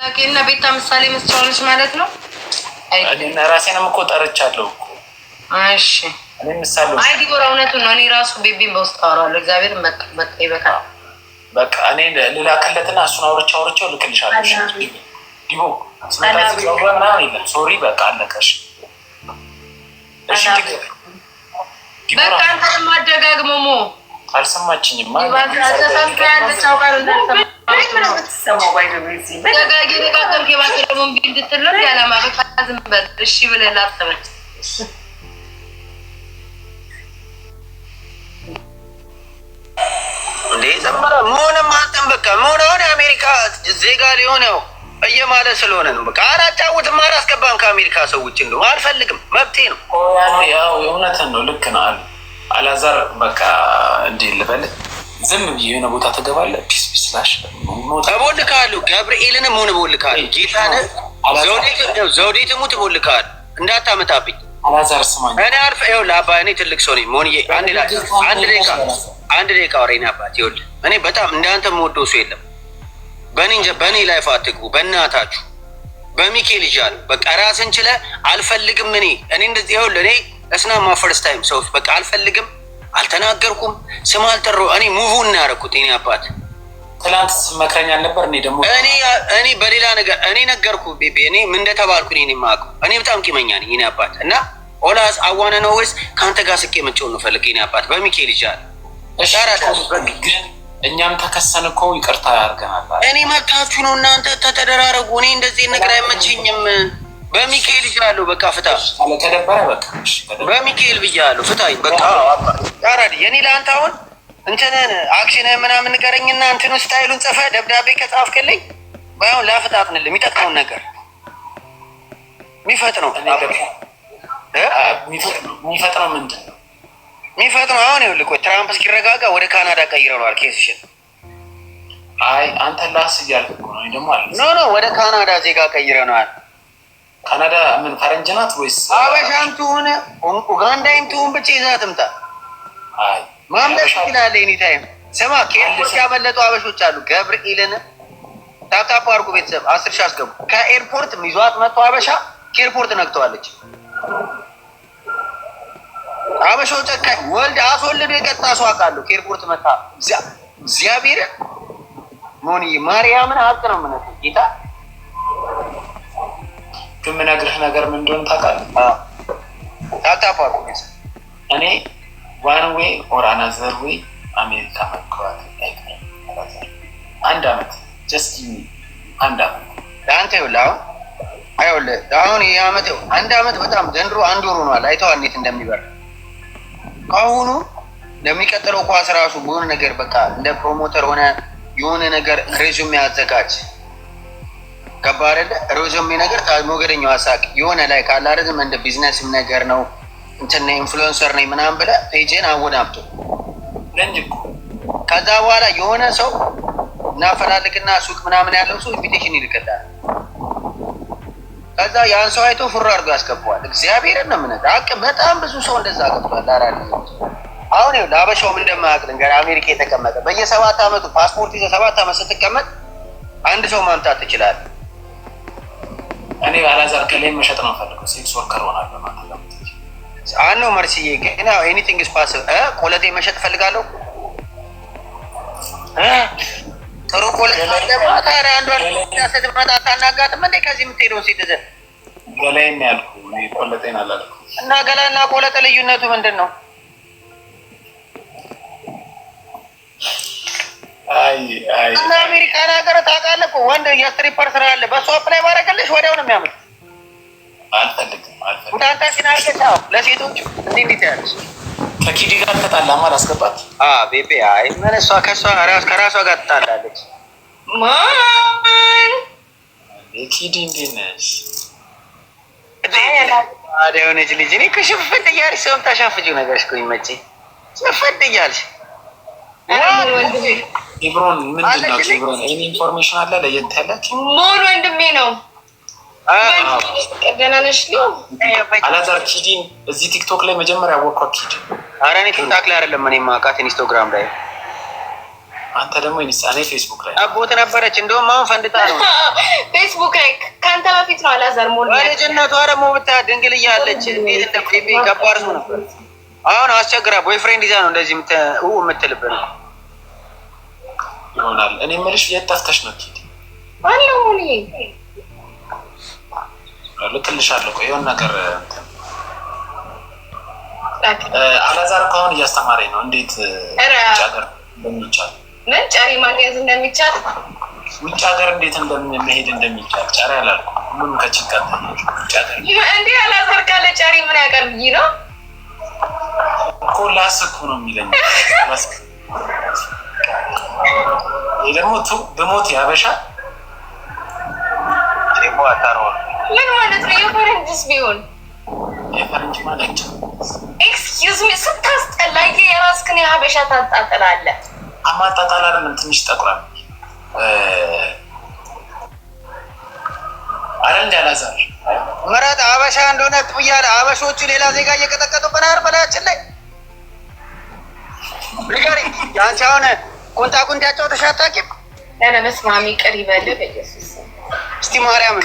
እና ቤታ ምሳሌ መስጫ ማለት ነው። እኔና ራሴንም እኮ ጠርቻለሁ እኮ። እሺ። እኔ ምሳሌ። አይ ዲቦራ፣ እውነቱን ነው። እኔ ራሱ ቤቢን በውስጥ አወራዋለሁ። እግዚአብሔር በቃ በቃ ይበቃል። በቃ እኔ ልላክለትና እሱን አውርቼ አውርቼው ልክልሻለሁ። ዲቦ ስመጣ ምናምን የለም፣ sorry፣ በቃ አለቀሽ። እሺ። በቃ አንተ ደግሞ አደጋግመው ሞ አልሰማችኝም። ያለች አውቃለሁ እንዳልሰማ ደጋገምክ የባሰ ደግሞ እምቢ እንድትል ነው ያለማ። በቃ ዝም በል እሺ ብለህ ላፍተበል። እንዴ መሆንም አንተም በቃ መሆን አሁን የአሜሪካ ዜጋ ሊሆን ያው እየማለ ስለሆነ ነው። በቃ አላጫውትም፣ አላስገባም ከአሜሪካ ሰው ውጭ እንደውም አልፈልግም፣ መብቴ ነው። ያው እውነትን ነው፣ ልክ ነው አሉ አላዛር። በቃ እንዴ ልበል፣ ዝም ብዬ የሆነ ቦታ ትገባለህ፣ peace ስላሽ እቦልካለሁ፣ ገብርኤልንም ሆነ እቦልካለሁ፣ ጌታን ዘውዴ ትሙት እቦልካለሁ፣ እንዳታመጣብኝ። አላዛር ስማኝ፣ እኔ አልፈ ይኸውልህ አባ፣ እኔ ትልቅ ሰው ነኝ። መሆንዬ አንድ ደቂቃ፣ 1 ደቂቃ ወሬ አባት። ይኸውልህ እኔ በጣም እንዳንተ የምወደው ሰው የለም። በእኔ life አትግቡ፣ በእናታችሁ በሚኬል ይዣለሁ። በቃ ራስን ችለህ አልፈልግም። እኔ እንደዚህ ይኸውልህ እኔ it's not my first time ሰው በቃ አልፈልግም፣ አልተናገርኩም፣ ስም አልጠራሁ። እኔ move እናያረኩት እኔ አባት። ትላንት መክረኛ አልነበር? እኔ ደግሞ እኔ በሌላ ነገር እኔ ነገርኩ ቤቤ፣ እኔ ምን እንደተባልኩ እኔ የማውቀው። እኔ በጣም ቂመኛ ነኝ እኔ አባት እና all I wanna know is ከአንተ ጋር ስቄ መጫወት ነው ፈልግ እኔ አባት፣ በሚኬል ይዣለሁ። ግን እኛም ተከሰን እኮ ይቅርታ ያደርገናል። እኔ መብታችሁ ነው፣ እናንተ ተተደራረጉ። እኔ እንደዚህ ነገር አይመቸኝም። በሚካኤል ይዣለሁ። በቃ ፍታ። ከደበረ በቃ በሚካኤል ብያለሁ። ፍታኝ በቃ አራዲ። የኔ ለአንተ አሁን እንትንን action ህ ምናምን ንገረኝና እንትኑ style ኡን ጽፈህ ደብዳቤ ከጻፍክልኝ ባይሆን ላፍጣጥንልህ የሚጠቅመውን ነገር የሚፈጥነው። የሚፈጥነው ምንድን ነው? የሚፈጥነው አሁን ይኸውልህ፣ ቆይ ትራምፕ እስኪረጋጋ ወደ ካናዳ ቀይረነዋል case ሽን። አይ አንተ ላስ እያልክ እኮ ነው። ደግሞ አለ No, no፣ ወደ ካናዳ ዜጋ ቀይረነዋል። ካናዳ ምን ፈረንጅ ናት ወይስ? አበሻም ትሁን ኡጋንዳይም ትሁን ብቻ ይዛ ትምጣ። አይ ማምለጥ ትችላለህ anytime። ስማ ከ airport ያመለጡ አበሾች አሉ። ገብርኤልን tap tap አድርጉ ቤተሰብ፣ 10,000 አስገቡ። ከ airport ይዟት መጥቶ አበሻ ከ airport ነግተዋለች። አበሻው ጨካኝ ወልድ አስወልዶ የቀጣ ሰው አውቃለሁ። ከ airport መታ እግዚአብሔር ሞኒ ማርያምን ሀቅ ነው የምነግርህ ጌታ። ግን የምነግርህ ነገር ምን እንደሆነ ታውቃለህ? Tap tap አድርጉ ቤተሰብ። እኔ one way or another way አሜሪካ መግባት አይቀርም። አንድ አመት፣ just አንድ አመት። ለአንተ ይኸውልህ አሁን ይኸውልህ አሁን ይህ አመት አንድ አመት በጣም ዘንድሮ አንድ ወር ሆኗል። አይተዋል እንዴት እንደሚበር። ከአሁኑ ለሚቀጥለው ኳስ ራሱ በሆነ ነገር በቃ እንደ promoter ሆነ የሆነ ነገር resume ያዘጋጅ። ገባ አይደለ? Resume ነገር ሞገደኛው አሳቅ የሆነ ላይ ካለ አይደል እንደ ቢዝነስም ነገር ነው እንትን influencer ነኝ ምናምን ብለህ page ን አወናብቶ ለእንጂ እኮ ከዛ በኋላ የሆነ ሰው እናፈላልግና ሱቅ ምናምን ያለው ሰው invitation ይልክልሃል። ከዛ ያን ሰው አይቶ ፉራ አድርጎ ያስገባዋል። እግዚአብሔርን ነው የምነግርህ። አቅ በጣም ብዙ ሰው እንደዛ ገብቷል። አራ አሁን ይኸውልህ አበሻውም እንደማያውቅ ልንገርህ። አሜሪካ የተቀመጠ በየ7 ዓመቱ ፓስፖርት ይዘህ 7 ዓመት ስትቀመጥ አንድ ሰው ማምጣት ትችላለህ። እኔ አላዛር ከላይ መሸጥ ነው ፈልገው፣ sex worker ሆናለሁ ማለት ነው። አኖ መርስዬ ግን anything is possible። ቆለጤ መሸጥ እፈልጋለሁ። ጥሩ ቆለጤ ታዲያ አንዷን ስትመጣ አታናጋትም እንዴ? ከዚህ የምትሄደውን ሴት ይዘህ ገላይን ያልኩህ፣ እኔ ቆለጤን አላልኩም። እና ገላና ቆለጤ ልዩነቱ ምንድን ነው? አይ አይ እና አሜሪካን ሀገር ታውቃለህ እኮ ወንድ የ stripper ስራ አለ። በሷ apply ባደረገልሽ ወዲያው ነው የሚያመጡት። አልፈልግም፣ አልፈልግም። ቡታንታሽን አድርገሽ አዎ፣ ለሴቶቹ እንዲህ እንዲህ ትያለሽ። ከኪዲ ጋር ተጣላማ አላስገባት። ቤቤ አይ ምን እሷ ከእሷ ከራሷ ጋር ትጣላለች። ማን? ኪዲ እንዴት ነሽ? ታዲያ የሆነች ልጅ እኔ እኮ ሽፍድ እያልሽ ሰውም ታሻፍጂው ነገርሽ እኮ የሚመቸኝ ሽፍድ እያልሽ። ኬብሮን ምንድን ነው? ኬብሮን any information አለ ለየት ያለ? ሞን ወንድሜ ነው። ደህና ነሽ? አላዛር ኪዲን እዚህ ቲክቶክ ላይ መጀመሪያ ያወቅኳት ኪዲ። ኧረ እኔ ቲክቶክ ላይ አይደለም እኔ የማውቃት ኢንስታግራም ላይ። አንተ ደግሞ ኢንስታ፣ እኔ ፌስቡክ ላይ። አቦት ነበረች። እንደውም አሁን ፈንድታ ነው። ፌስቡክ አላዛር ሞል በልጅነቷ ደግሞ ብታይ ድንግል እያለች እንዴት እንደ ቤቢ ከባድ ሰው ነበር። አሁን አስቸግራ boyfriend ይዛ ነው እንደዚህ የምትልብን ይሆናል። እኔ የምልሽ የት ጠፍተሽ ነው? ኪድ አለሁ እኔ ልክልሻለሁ። ቆይ የሆነ ነገር አላዛር እኮ አሁን እያስተማረኝ ነው እንዴት ውጭ ሀገር እንደሚቻል። ምን ጨሪ ማግኘት እንደሚቻል፣ ውጭ ሀገር እንዴት እንደመሄድ እንደሚቻል። ጨሪ አላልኩም። ሁሉም ከጭንቀት ውጭ ሀገር እንዴ አላዛር ካለ ጨሪ ምን ያውቃል ብዬ ነው እኮ ላስ እኮ ነው የሚለኝ። ይህ ደግሞ ብሞት ያበሻ ምን ማለት ነው? የፈረንጅስ ቢሆን የፈረንጅ ማለት Excuse me፣ ስታስጠላ የራስክን የሀበሻ ታጣጥላለህ። አማጣጣል አይደለም፣ ትንሽ ጠቁራል አይደል? እንደ አላዛር ምረጥ አበሻ እንደሆነ ጥያለ አበሾቹ ሌላ ዜጋ እየቀጠቀጡብን አይደል? በላያችን ላይ ንገሪኝ። አንቺ አሁን ቁንጣ ቁንጣ ያጫውተሽ አታውቂም? ኧረ በስመ አብ ይቅር ይበልህ በኢየሱስ። እስቲ ማርያም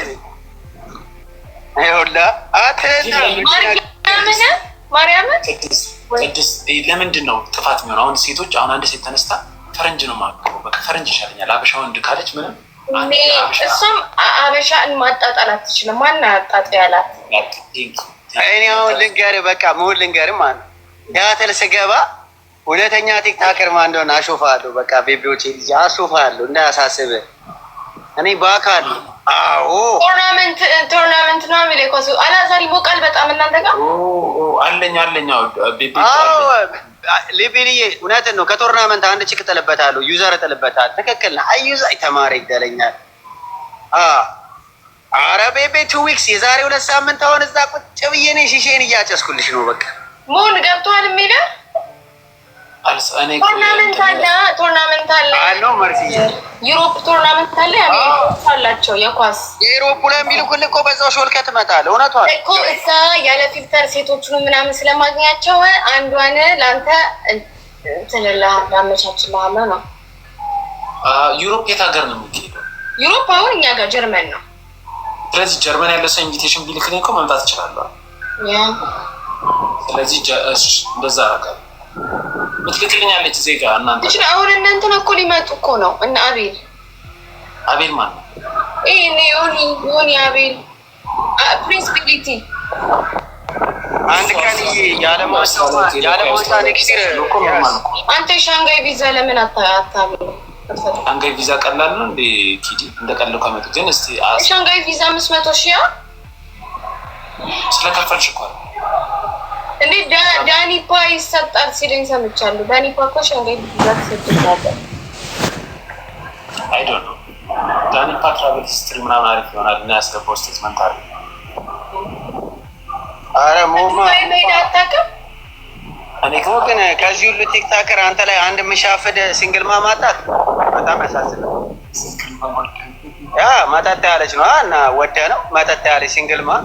ይኸውልህ ማርያምን ማርያምን ቅድስት ለምንድን ነው ጥፋት የሚሆነው? አሁን ሴቶች አሁን አንድ ሴት ተነስታ ፈረንጅ ነው የማገባው፣ በቃ ፈረንጅ ይሻለኛል አበሻ ወንድ ካለች ምንም እሷም አበሻን ማጣጣል አትችልም። ማን አጣጥ ያላት? እኔ አሁን ልንገርህ፣ በቃ መሆን ልንገርህ ማለት ነው ቲያትር ስገባ ሁለተኛ TikToker ማን እንደሆነ አሾፋለሁ። በቃ ቤቢዎች ልጅ አሾፋለሁ፣ እንዳያሳስብህ። እኔ በአካል አዎ፣ Tournament ነው የሚለው ኳሱ። አላዛር ይሞቃል በጣም እናንተ ጋር። አለኝ አለኝ። ሊቢልዬ እውነትን ነው። ከ tournament አንድ chick እጥልበታለሁ፣ user እጥልበታለሁ። ትክክል ነህ። አይ user ተማሪ ይገለኛል። አረ ቤቤ 2 weeks፣ የዛሬ 2 ሳምንት አሁን እዛ ቁጭ ብዬ እኔ ሺሼን እያጨስኩልሽ ነው። በቃ መሆን ገብቶሃል የሚለው tournament አለ፣ tournament አለ፣ አለው መርሲዬ፣ Europe tournament አለ። የአሜሪካ አላቸው የኳስ። የ Europe ላይ የሚልኩልህ እኮ በዛው ሾልከህ ትመጣለህ። እውነቷን እኮ እዛ ያለ filter ሴቶቹን ምናምን ስለማግኛቸው አንዷን ለአንተ እንትን እልሃለሁ፣ አመቻችልሃለሁ ነው። Europe የት ሀገር ነው የሚካሄደው? Europe አሁን እኛ ጋር ጀርመን ነው። ስለዚህ ጀርመን ያለ ሰው invitation ቢልክልኝ እኮ መምጣት እችላለሁ። ስለዚህ እንደዛ አደርጋለሁ። ምትልክልኛለች ዜጋ እናንተ አሁን እነ እንትን እኮ ሊመጡ እኮ ነው፣ እነ አቤል። አቤል ማን ነው? ይሄ ዮኒ፣ ዮኒ፣ አቤል፣ ፕሪንስ ቢሊቲ። አንድ ቀን የዓለም ዋንጫ next year። አንተ የሻንጋይ ቪዛ ለምን አታሚ? ሻንጋይ ቪዛ ቀላል ነው እንዴ? ኪዲ እንደ ቀላል ከመጡ ግን እስቲ የሻንጋይ ቪዛ 500,000 ስለከፈልሽ እኮ ነው። እንዴ ዳኒፓ ይሰጣል ሲለኝ ሰምቻለሁ። ዳኒፓ እኮ ሻንጋይ ቪዛ ተሰጥቶታል። I don't know፣ ዳኒፓ travel history ምናምን አሪፍ ይሆናል እና ያስገባው statement አሪፍ። አረ ሞማ መሄድ አታውቅም? እኔ ግን ከዚህ ሁሉ TikToker አንተ ላይ አንድ ምሻፍድ single mom ማጣት በጣም ያሳዝናል። ያ መጠጥ ያለች ነው እና ወደ ነው መጠጥ ያለች single mom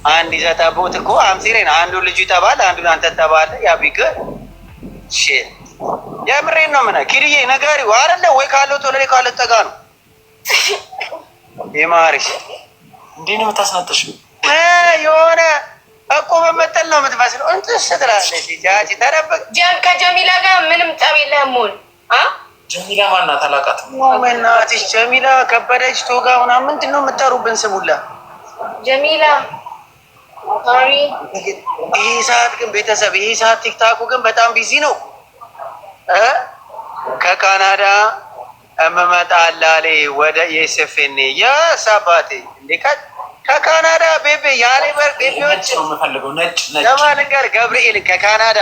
አንድ ይዘህ ጠቦት እኮ አምሲሬን አንዱ ልጁ ይጠባል፣ አንዱን አንተ ትጠባለህ። ያ ቢግ የምሬን ነው። ምን ኪድዬ ነጋሪው አይደለ ወይ ካለው ቶሎ ካለው ጠጋ ነው ይማርሽ። እንዴት ነው የምታስነጥሽ? የሆነ እኮ በመጠል ነው የምትመስለው። እንጥስ ትላለች። ጃጂ ተደበቅ። ከጀሚላ ጋር ምንም ጠብ የለህም። ሆን ጀሚላ ማናት? አላውቃትም። እናትሽ ጀሚላ ከበደች ቶጋ ምናምን ምንድን ነው የምጠሩብን ስሙላ? ጀሚላ sorry። ይህ ሰዓት ግን ቤተሰብ፣ ይህ ሰዓት TikTok ኡ ግን በጣም busy ነው። ከካናዳ እምመጣ አላሌ ወደ የኤስኤፍኤን የስ አባቴ እንዴ ከካናዳ ቤቤ ያሌ በር ቤቤዎች ነው የምፈልገው፣ ነጭ ነጭ። ለማን ጋር ገብርኤልን ከካናዳ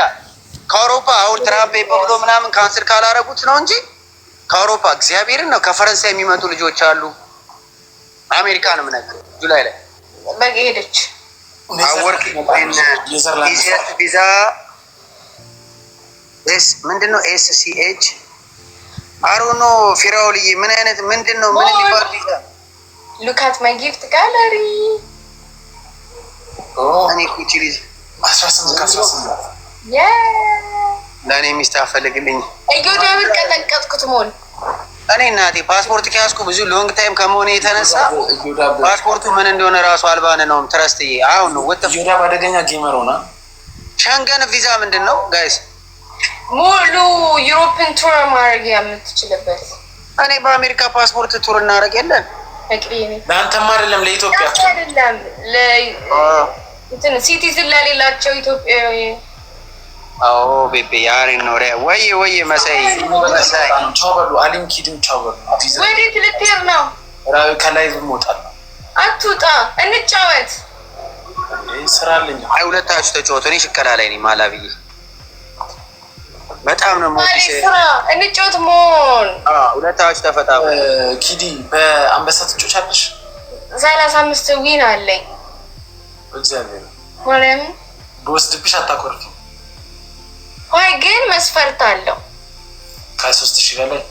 ከአውሮፓ አሁን ትራምፕ ብሎ ምናምን cancel ካላረጉት ነው እንጂ ከአውሮፓ እግዚአብሔርን ነው ከፈረንሳይ የሚመጡ ልጆች አሉ። አሜሪካ ነው የምነግርህ July ላይ በግ ሄደች። አወርክ ቪዛ S ምንድን ነው? SCH አሮኖ ፊራውልዬ ምን አይነት ምንድን ነው? ምን የሚባል ቪዛ? Look at my gift gallery. እኔ እኮ ይቺ ልጅ 18 ከ18። ለእኔ ሚስት አፈልግልኝ። እዮዳብን ቀጠቀጥኩት ሞል። እኔ እናቴ ፓስፖርት ከያዝኩ ብዙ long time ከመሆኔ የተነሳ ፓስፖርቱ ምን እንደሆነ ራሱ አልባን ነው። ትረስትዬ አሁን ነው ወጥ ዮዳብ አደገኛ gamer ሆና። ሸንገን ቪዛ ምንድን ነው guys? ሙሉ Europe ን tour ማድረግ የምትችልበት። እኔ በአሜሪካ ፓስፖርት tour እናደርግ የለን። ፍቅሬ ለአንተማ አይደለም፣ ለኢትዮጵያ። አይደለም፣ citizen ለሌላቸው ኢትዮጵያዊ። አዎ baby ያሬ ነው ወይ ወይ መሳይ መሳይ። ቻው በሉ፣ አሊም ኪድም ቻው በሉ። ወዴት ልትሄድ ነው? ከ live እወጣለሁ። አትውጣ፣ እንጫወት። ስራ አለኝ። አይ ሁለታችሁ ተጫወቱ። እኔ ሽከላ ላይ ነኝ። ማላብዬ በጣም ነው የምወድሽ። ስራ እንጫወት ሞን። ሁለታችሁ ተፈታ። ኪዲ በአንበሳ ትጮቻለሽ? 35 win አለኝ። እግዚአብሔር ማርያምን። በወስድብሽ አታኮርፊም? ወይ ግን መስፈርት አለው። ከ3,000 በላይ።